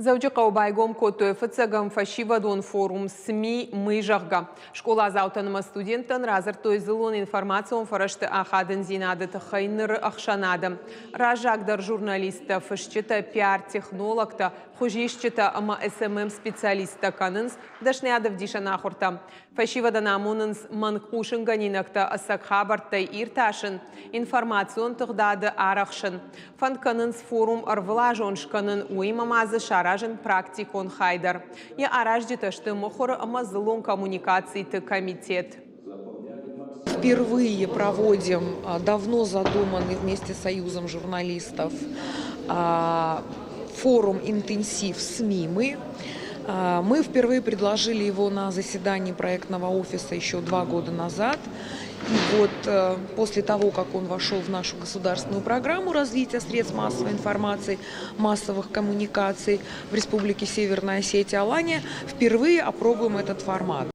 Дзӕуджыхъӕуы байгом кодтой фыццӕгӕм фӕсивӕдон форум СМИ «Мы», зӕгъгӕ. Скъоладзаутӕн ӕмӕ студенттӕн радзырдтой дзыллон информацион фӕрӕзты ахадындзинады тыххӕй ныры ӕхсӕнады. Раззагдӕр журналисттӕ, фысджытӕ, пиар-технологтӕ, хуызисджытӕ ӕмӕ СММ-специалисттӕ кӕнынц дӕсныйадӕвдисӕн ахуыртӕ. Фӕсивӕдӕн амонынц мӕнг хъусынгӕнинӕгтӕ ӕцӕг хабӕрттӕй иртасын, информацион тыгъдады арӕхсын. Фӕнд кӕнынц форум ӕрвылазон скӕнын, уыимӕ ма дзы саразын практикон хай дӕр. Йӕ аразджытӕ сты мыхуыры ӕмӕ дзыллон коммуникациты комитет. Впервые проводим давно задуманный вместе с Союзом журналистов форум «Интенсив СМИ». Мы впервые предложили его на заседании проектного офиса еще 2 года назад. И вот после того, как он вошел в нашу государственную программу развития средств массовой информации, массовых коммуникаций в Республике Северная Осетия-Алания, впервые опробуем этот формат.